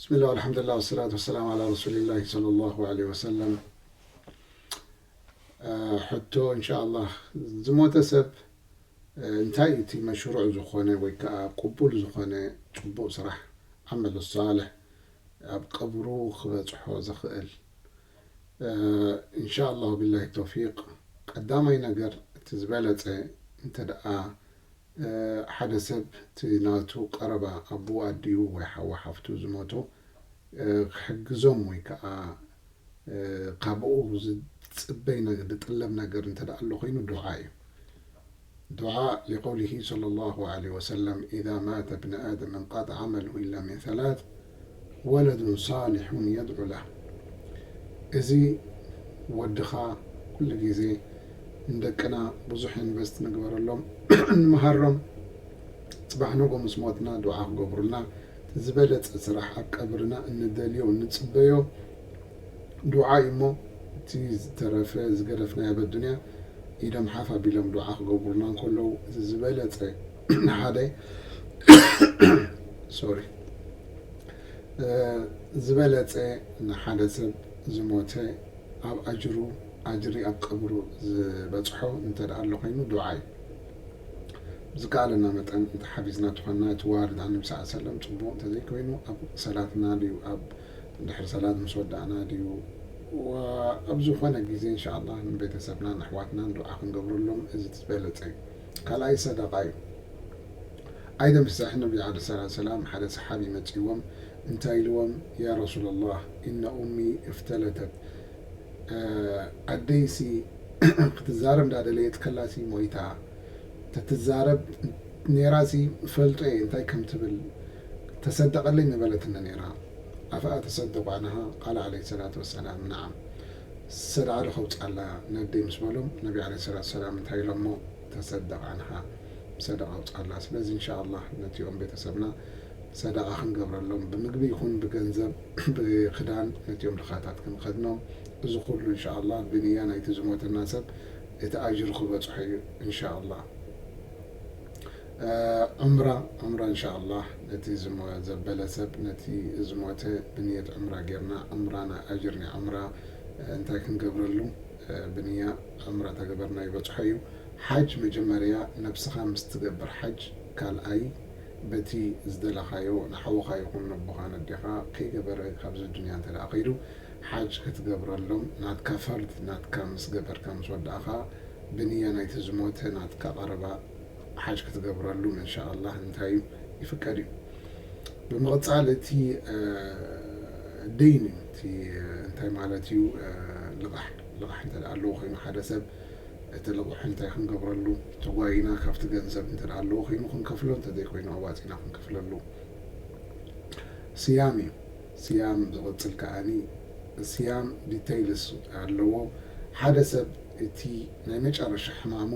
ብስሚላህ፣ ኣልሓምዱሊላህ፣ ወሰላቱ ወሰላም ዓላ ረሱሊላህ ሰለላሁ ዐለይሂ ወሰለም። ሕቶ፣ እንሻኣላህ፣ ዝሞተ ሰብ እንታይ እቲ መሽሩዕ ዝኾነ ወይ ከዓ ቅቡል ዝኾነ ፅቡቕ ስራሕ፣ ዓመሉ ሳልሕ፣ ኣብ ቀብሩ ክበፅሖ ዝኽእል? እንሻኣላሁ፣ ቢላሂ ተውፊቅ። ቀዳማይ ነገር፣ እቲ ዝበለፀ እንተ ደኣ ሓደ ሰብ እቲ ናቱ ቀረባ ኣቦ ኣዲኡ ወይ ሓዋ ሓፍቱ ዝሞቶ ክሕግዞም ወይ ከዓ ካብኡ ዝፅበይ ነገር ዝጥለብ ነገር እንተ ደኣ ኣሎ ኮይኑ ዱዓ እዩ። ዱዓ ሊቀውሊሂ ሰለላሁ ዐለይሂ ወሰለም ኢዛ ማተ ብኒ ኣደም እንቃጠዐ ዓመሉሁ ኢላ ሚን ሰላት ወለዱን ሳሊሑን የድዑ ለህ። እዚ ወድኻ ኩሉ ግዜ ንደቅና ብዙሕ ኢንቨስት ንግበረሎም፣ ንምሃሮም፣ ፅባሕ ንጎ ምስ ሞትና ዱዓ ክገብሩልና፣ ዝበለፀ ስራሕ ኣብ ቀብርና እንደልዮ እንፅበዮ ዱዓ እዩ እሞ፣ እቲ ዝተረፈ ዝገደፍናዮ ኣብ ኣዱንያ ኢዶም ሓፍ ኣቢሎም ዱዓ ክገብሩልና እንከለዉ፣ እዚ ዝበለፀ ንሓደ፣ ሶሪ፣ ዝበለፀ ንሓደ ሰብ ዝሞተ ኣብ ኣጅሩ፣ ኣጅሪ ኣብ ቀብሩ ዝበፅሖ እንተ ደኣ ኣሎ ኮይኑ ዱዓ እዩ። ብዝከኣለና መጠን እንተ ሓፊዝና ተኾንና፣ እቲ ዋርድ ኣን ነቢ ሰለላሁ ዐለይሂ ወሰለም ፅቡቕ እንተዘይኮይኑ፣ ኣብ ሰላትና ድዩ፣ ኣብ ድሕሪ ሰላት ምስ ወዳእና ድዩ፣ ወ-፣ ኣብ ዝኾነ ግዜ እንሻኣላህ ንቤተሰብናን ኣሕዋትናን ዱዓ ክንገብረሎም እዚ ዝበለፀ እዩ። ካልኣይ ሰደቃ እዩ። ኣይደ ምሳሕ ነቢ ዓለይሂ ሰላቱ ወሰላም ሓደ ሰሓቢ መፂዎም እንታይ ኢልዎም፣ ያ ረሱላላህ፣ ኢነ ኡሚ እፍተለተት፣ ኣደይሲ ክትዛረብ እንዳደለየት ከላሲ ሞይታ፣ ተትዛረብ ኔራሲ ፈልጦ እየ እንታይ ከም ትብል፣ ተሰደቐለይ ምበለትኒ ኔራ። ኣፈኣ ተሰደቁ ዐንሃ? ቃለ ዐለይሂ ሰላቱ ወሰላም፣ ነዓም። ሰደቓ ዶ ከውፅኣላ ነደይ ምስ በሎም፣ ነቢ ዐለይሂ ሰላቱ ወሰላም እንታይ ኢሎሞ? ተሰደቕ ዐንሃ፣ ሰደቓ ኣውፅኣላ። ስለዚ እንሻኣላህ ነቲኦም ቤተሰብና ሰደቓ ክንገብረሎም፣ ብምግቢ ይኹን ብገንዘብ፣ ብክዳን ነቲኦም ድኻታት ክንኸድኖም፣ እዚ ኩሉ እንሻኣላህ ብንያ ናይቲ ዝሞተና ሰብ እቲ ኣጅሩ ክበፅሖ እዩ እንሻኣላህ። እ፣ ዑምራ፣ ዑምራ እንሻኣላህ ነቲ ዝሞ-፣ ዘበለ ሰብ፣ ነቲ ዝሞተ ብንየት ዑምራ ጌርና፣ ዑምራ ናይ ኣጅር ናይ ዑምራ፣ እ፣ እንታይ ክንገብረሉ፣ እ፣ ብንያ ዑምራ ተገበርና ይበፅሖ እዩ። ሓጅ መጀመርያ ነብስኻ ምስ ትገብር ሓጅ፣ ካልኣይ በቲ ዝደለኻዮ ንሓውኻ ይኹን ነቦኻ ነዴኻ ከይገበረ ካብዚ ዱንያ እንተ ደኣ ከይዱ፣ ሓጅ ክትገብረሎም ናትካ ፈርድ ናትካ ምስ ገበርካ ምስ ወዳእኻ ብንያ ናይቲ ዝሞተ ናትካ ቀረባ ሓጅ ክትገብረሉ እንሻኣላህ እንታይ እዩ ይፍቀድ እዩ። ብምቕፃል እቲ፣ እ፣ ደይን እዩ። እቲ፣ እ፣ እንታይ ማለት እዩ? እ፣ ልቓሕ፣ ልቓሕ እንተ ደኣ ኣለዎ ኮይኑ ሓደ ሰብ እቲ ልቑሕ እንታይ ክንገብረሉ ተጓይና ካብቲ ገንዘብ እንተ ደኣ ኣለዎ ኮይኑ ክንከፍሎ እንተ ዘይኮይኑ ኣዋፂና ክንከፍለሉ። ስያም እዩ። ስያም ዝቕፅል ከኣኒ ስያም ዲተይልስ ኣለዎ። ሓደ ሰብ እቲ ናይ መጨረሻ ሕማሙ፣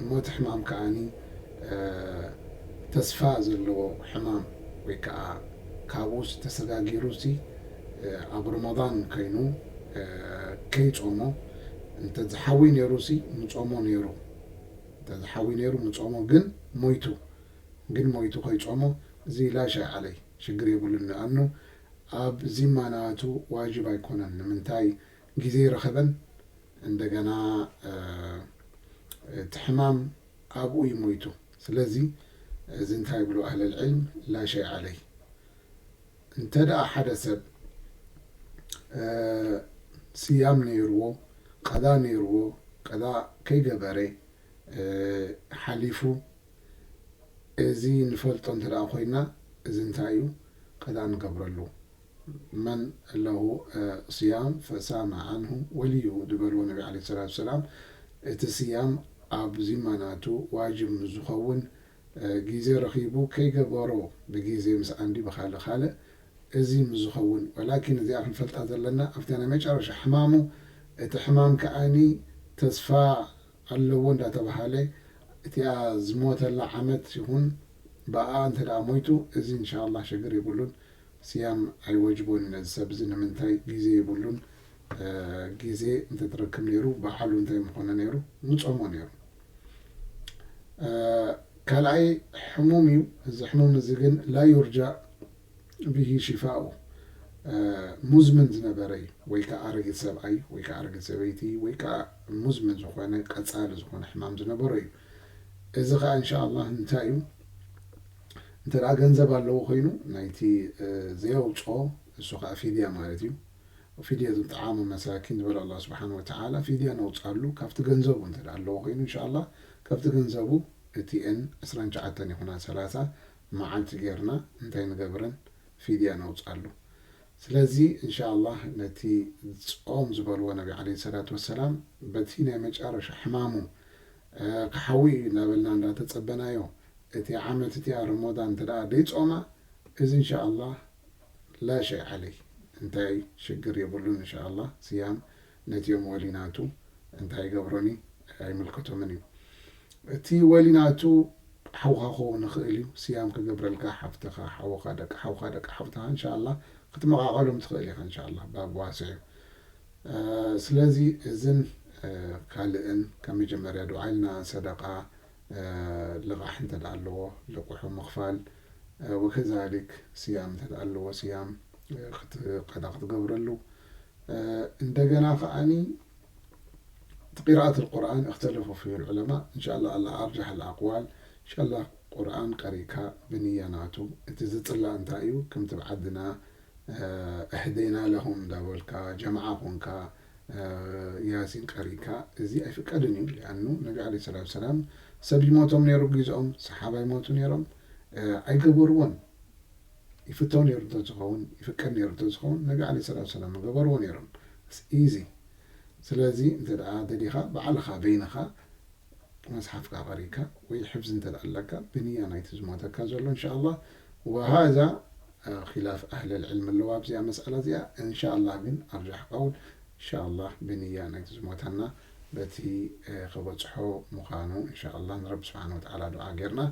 እሞ እቲ ሕማም ከኣኒ፣ እ፣ ተስፋ ዘለዎ ሕማም ወይ ከዓ ካብኡ ተሰጋጊሩ ሲ፣ እ፣ ኣብ ረመዳን ከይኑ፣ እ፣ ከይጾሞ እንተ ዝሓዊ ነይሩ ሲ ምጾሞ ነይሩ። እንተ ዝሓዊ ነይሩ ምጾሞ ግን ሞይቱ። ግን ሞይቱ ከይጾሞ እዚ ላ ሸይ ዓለይ፣ ሽግር የብሉን። ንኣኑ ኣብ ዚማ ናቱ ዋጅብ ኣይኮነን። ንምንታይ? ግዜ ይረኸበን እንደገና፣ እ፣ እቲ ሕማም ኣብኡ እዩ ሞይቱ። ስለዚ እዚ እንታይ ይብሉ ኣህለል ዕልም? ላ ሸይ ዓለይ። እንተ ደኣ ሓደ ሰብ፣ እ፣ ስያም ነይርዎ፣ ቀዳ ነይርዎ፣ ቀዳ ከይገበረ፣ እ፣ ሓሊፉ፣ እዚ ንፈልጦ እንተ ደኣ ኮይና፣ እዚ እንታይ እዩ? ቀዳ ንገብረሉ። መን ለሁ፣ እ፣ ስያም ፈሳመ ዓንሁ ወልዩ ዝበልዎ ነቢ ዓለይሂ ሰላቱ ወሰላም፣ እቲ ስያም ኣብ ዚማ ናቱ ዋጅብ ምስ ዝኸውን፣ እ፣ ግዜ ረኺቡ ከይገበሮ ብግዜ ምስ ኣንዲ ብኻልእ ካልእ እዚ ምስ ዝኸውን፣ ወላኪን እዚኣ ክንፈልጣ ዘለና ኣብታ ናይ መጨረሻ ሕማሙ፣ እቲ ሕማም ከኣኒ ተስፋ ኣለዎ እንዳተባሃለ እቲኣ ዝሞተላ ዓመት ይኹን ብኣ እንተ ደኣ ሞይቱ፣ እዚ እንሻኣላህ ሽግር የብሉን። ስያም ኣይወጅቦን እዩ ነዚ ሰብ እዚ። ንምንታይ? ግዜ የብሉን። እ፣ ግዜ እንተትረክብ ነይሩ፣ በዓሉ እንታይ ምኾነ ነይሩ? ምጾሞ ነይሩ። እ፣ ካልኣይ ሕሙም እዩ። እዚ ሕሙም እዚ ግን ላ ዩርጃ ብሂ ሽፋኡ። ሙዝምን ዝነበረ እዩ። ወይ ከዓ ኣረጊት ሰብኣይ ወይ ከዓ ኣረጊት ሰበይቲ ወይ ከዓ ሙዝምን ዝኾነ ቀፃሊ ዝኾነ ሕማም ዝነበሮ እዩ። እዚ ከዓ እንሻኣላህ እንታይ እዩ? እንተ ደኣ ገንዘብ ኣለዎ ኮይኑ ናይቲ ዘየውፅኦ እሱ ከዓ ፊድያ ማለት እዩ። ፊድየቱ ጠዓሙ መሳኪን ዝበለ ኣላ ስብሓን ወተዓላ ፊድያ ነውፃሉ። ካብቲ ገንዘቡ እንተ ደኣ ኣለዎ ኮይኑ እንሻኣላህ ካብቲ ገንዘቡ እቲኤን ዕስራን ትሽዓተን ይኹና ሰላሳ መዓልቲ ጌርና እንታይ ንገብረን ፊድያ ነውፃሉ። ስለዚ እንሻኣላህ ነቲ ጾም ዝበልዎ ነቢ ዓለይሂ ሰላቱ ወሰላም በቲ ናይ መጨረሻ ሕማሙ ክሓዊ እዩ እናበልና እንዳተጸበናዮ እቲ ዓመት እቲኣ ረሞዳን እንተ ደኣ ደይጾማ እዚ እንሻኣላህ ላ ሸይ ዓለይ እንታይ ሽግር የብሉን። እንሻኣላህ ስያም ነቲኦም ወሊናቱ እንታይ ይገብሮኒ ኣይምልከቶምን እዩ። እቲ ወሊናቱ ሓውኻ ክኸውን ይኽእል እዩ። ስያም ክገብረልካ ሓፍትኻ፣ ሓውኻ፣ ደቂ ሓውኻ፣ ደቂ ሓፍትኻ እንሻኣላህ ክትመቓቐሎም ትኽእል ኢኻ እንሻኣላህ ባብ ዋስዕ እዩ። ስለዚ እዝን ካልእን ከም መጀመርያ ዱዓ ኢልና ሰደቃ ልቓሕ እንተ ደኣ ኣለዎ ልቑሑ ምኽፋል ወከዛሊክ ስያም እንተ ደኣ ኣለዎ ስያም ክትቀዳ ክትገብረሉ እንደገና ከዓኒ ቂራኣት ቁርኣን እክተለፉ ፊ ዑለማ እንሻላ ኣላ ኣርጃሕ ኣልኣቅዋል እንሻላ ቁርኣን ቀሪእካ ብንያ ናቱ እቲ ዝፅላእ እንታይ እዩ ከምቲ ብዓድና እህደይና ለሁም እንዳበልካ ጀምዓ ኮንካ ያሲን ቀሪእካ እዚ ኣይፍቀድን እዩ ሊኣኑ ነቢ ለ ሰላት ሰላም ሰብ ይሞቶም ነይሩ ግዜኦም ሰሓባ ይሞቱ ነይሮም ኣይገበርዎን ይፍተው ነይሩ እንተዝኸውን ይፍቀድ ነይሩ እንተዝኸውን ነቢ ለ ሰላት ሰላም ገበርዎ ነይሮም ኢዚ ስለዚ እንተ ደኣ ደሊኻ ባዕልኻ በይንኻ መፅሓፍካ ቀሪካ ወይ ሕፍዚ እንተ ኣለካ ብንያ ናይቲ ዝሞተካ ዘሎ እንሻ ኣላ ወሃዛ ኪላፍ ኣህል ልዕልም ኣለዋ ኣብዚኣ መስኣላ እዚኣ እንሻ ኣላ ግን ኣርጃሕ ቀውል እንሻ ኣላ ብንያ ናይቲ ዝሞተና በቲ ክበፅሖ ምዃኑ እንሻ ኣላ ንረቢ ስብሓን ወተዓላ ዱዓ ጌርና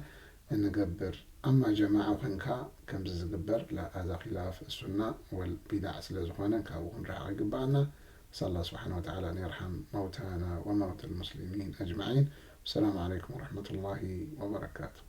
እንገብር ኣማ ጀማዓ ኮንካ ከምዚ ዝግበር ላኣዛ ኪላፍ ሱና ወል ቢዳዕ ስለ ዝኾነ ካብኡ ክንርሕቕ ይግባኣና صلى الله سبحانه وتعالى أن يرحم موتانا وموتى المسلمين أجمعين. والسلام عليكم ورحمة الله وبركاته.